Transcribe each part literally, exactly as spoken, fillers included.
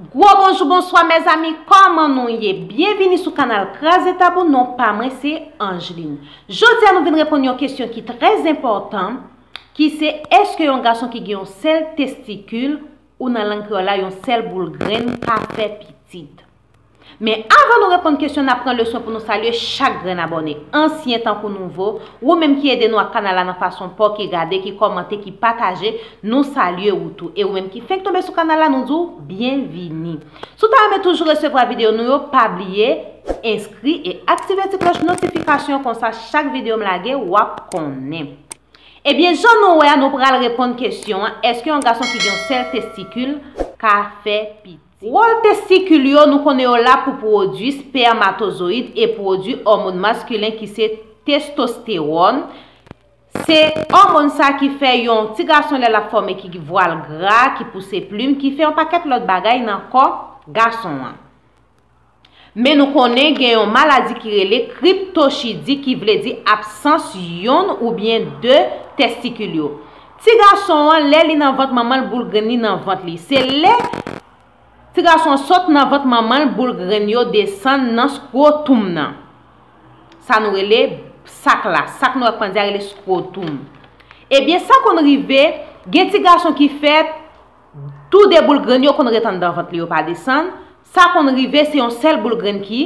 Gwo bonjou, bonswa, mezanmi, kòman nou ye? Byenvini sou kanal Kraze Tabou, non pa mwen se Angeline. Jodi a, nou vin reponn yon kesyon ki trè enpòtan, ki se, èske yon gason ki gen yon sèl testikil, ou nan lang kreyòl la, yon sèl boul grenn, ka fè pitit? Men avan nou reponn kesyon, n ap pran leson pou nou salye chak grenn abòne, ansyen tankou nouvo. Ou menm ki ede nou ak kanal la nan fason pa w, ki gade, ki kòmante, ki pataje, nou salye ou tou. E ou menm ki fenk tonbe sou kanal la, nou di w byenvini. Si w ta renmen toujou resevwa videyo nou yo, pa bliye enskri e aktive ti klòch notifikasyon, konsa chak videyo m lage, w ap konnen. Ebyen, jan nou wè a, nou pral reponn kesyon an, èske yon gason ki gen yon sèl testikil ka fè pitit? Wòl testikil yo, nou konnen yo la pou pwodui spèmatozoyid e pwodui òmòn maskilen ki se testostewòn. Se òmòn sa ki fè yon ti gason lè l ap fòme ki vwal gra, ki pouse plim, ki fè yon pakèt lòt bagay nan kò gason an. Men nou konnen gen yon maladi ki rele kriptochidi, ki vle di absans yonn oubyen de testikil yo. Ti gason an, lè li nan vant manman l, boul grenn li nan vant li. Se lè ti gason an sot nan vant manman l, boul grenn yo desann nan skwotoum nan. Sa nou rele sak la. Sak nou wè k pandye a rele skwotoum. Ebyen, sa konn rive, gen ti gason ki fèt, tou de boul grenn yo konn ret anndan vant li, yo pa desann. Sa konn rive, se yon sèl boul grenn ki,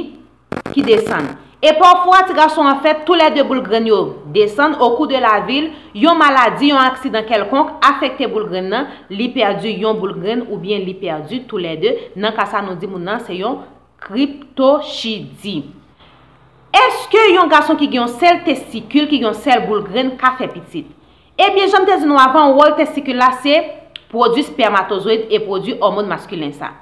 ki desann. E pafwa, ti gason an fèt, toulède boul grenn yo desann. Au cours de la vie l, yon maladi, yon aksidan kèlkonk afekte boul grenn nan, li pèdi yon boul grenn oubyen li pèdi toulède. Nan ka sa, nou di moun nan se yon kriptochidi. Èske yon gason ki gen yon sèl testikil, ki gen yon sèl boul grenn, ka fè pitit? Ebyen, jan m te di nou avan, wòl testikil la se pwodui spèmatozoyid e pwodui òmòn maskilen sa.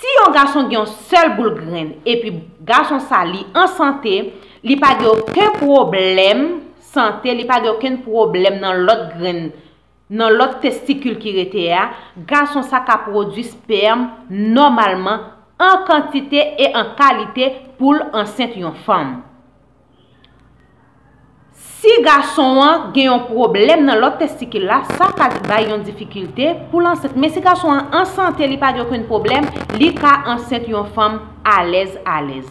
Si yon gason gen yon sèl boul grenn, epi gason sa li an sante, li pa gen okenn pwoblèm sante, li pa gen okenn pwoblèm nan lòt grenn, nan lòt testikil ki rete a, gason sa ka pwodui spèm nòmalman, an kantite e an kalite pou l ansent yon fanm. Si gason an gen yon pwoblèm nan lòt testikil la, sa ka bay yon difikilte pou l ansent. Men si gason an an sante, li pa gen okenn pwoblèm, li ka ansent yon fanm alèz, alèz.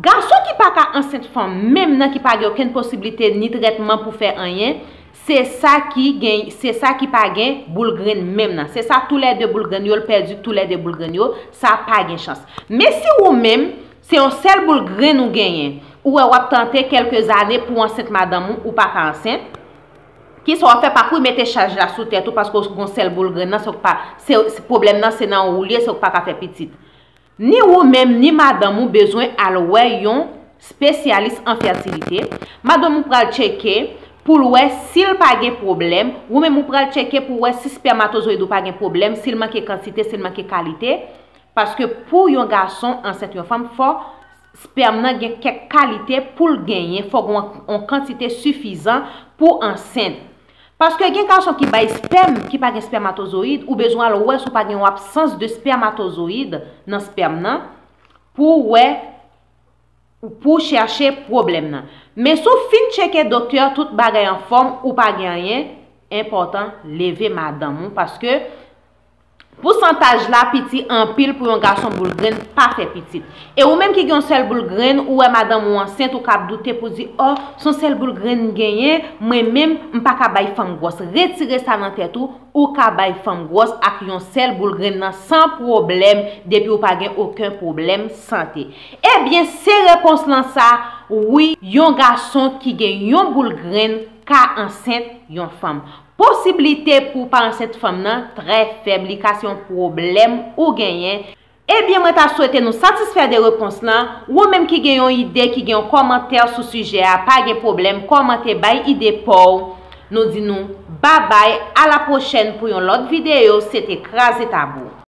Gason ki pa ka ansent fanm menm nan, ki pa gen okenn posiblite ni trètman pou fè anyen, se sa ki gen, se sa ki pa gen boul grenn menm nan. Se sa toulède boul grenn yo, l pèdi toulède boul grenn yo, sa pa gen chans. Men si ou menm, se yon sèl boul grenn ou genyen, ou wè w ap tante kèlke zane pou w ansent madanm ou, ou pa ka ansent, kisa w ap fè? Pa kouri mete chaj la sou tèt ou, paske w gen yon sèl boul grenn nan, se w k pa, se, se pwoblèm nan se nan ou l ye, se w k pa ka fè pitit. Ni ou menm, ni madanm ou bezwen al wè yon espesyalis an fètilite. Madanm ou pral tcheke pou l wè si l pa gen pwoblèm. Ou menm ou pral tcheke pou w wè si spèmatozoyid ou pa gen pwoblèm, si l manke kantite, si l manke kalite. Paske pou yon gason ansent yon fanm, fò spèm nan gen kèk kalite pou l genyen, fò gen yon, yon kantite sifizan pou ansent. Paske gen gason ki bay spèm, ki pa gen spèmatozoyid, ou bezwen al wè si w pa gen yon absans de spèmatozoyid nan spèm nan, pou w wè, pou w chèche pwoblèm nan. Men si w fin tcheke doktè, tout bagay anfòm, ou pa gen anyen, enpòtan, leve madanm ou, paske pousantaj la piti anpil pou yon gason boul grenn pa fè pitit. E ou menm ki gen yon sèl boul grenn, ou wè madanm ou ansent, ou ka ap doute pou di, "Ò, se yon sèl boul grenn m genyen, mwen menm, m pa ka bay fanm gwòs." Retire sa nan tèt ou, ou ka bay fanm gwòs ak yon sèl boul grenn nan san pwoblèm, depi ou pa gen okenn pwoblèm sante. Ebyen, se repons lan sa, wi, yon gason ki gen yon boul grenn ka ansent yon fanm. Posiblite pou w pa ansent fanm nan trè fèb, li ka se yon pwoblèm ou genyen. Ebyen, mwen ta swete nou satisfè de repons lan. Ou menm ki gen yon ide, ki gen yon kòmantè sou sijè a, pa gen pwoblèm, kòmante, bay ide pa w. Nou di nou babay, a la pwochèn pou yon lòt videyo, se te Kraze Tabou.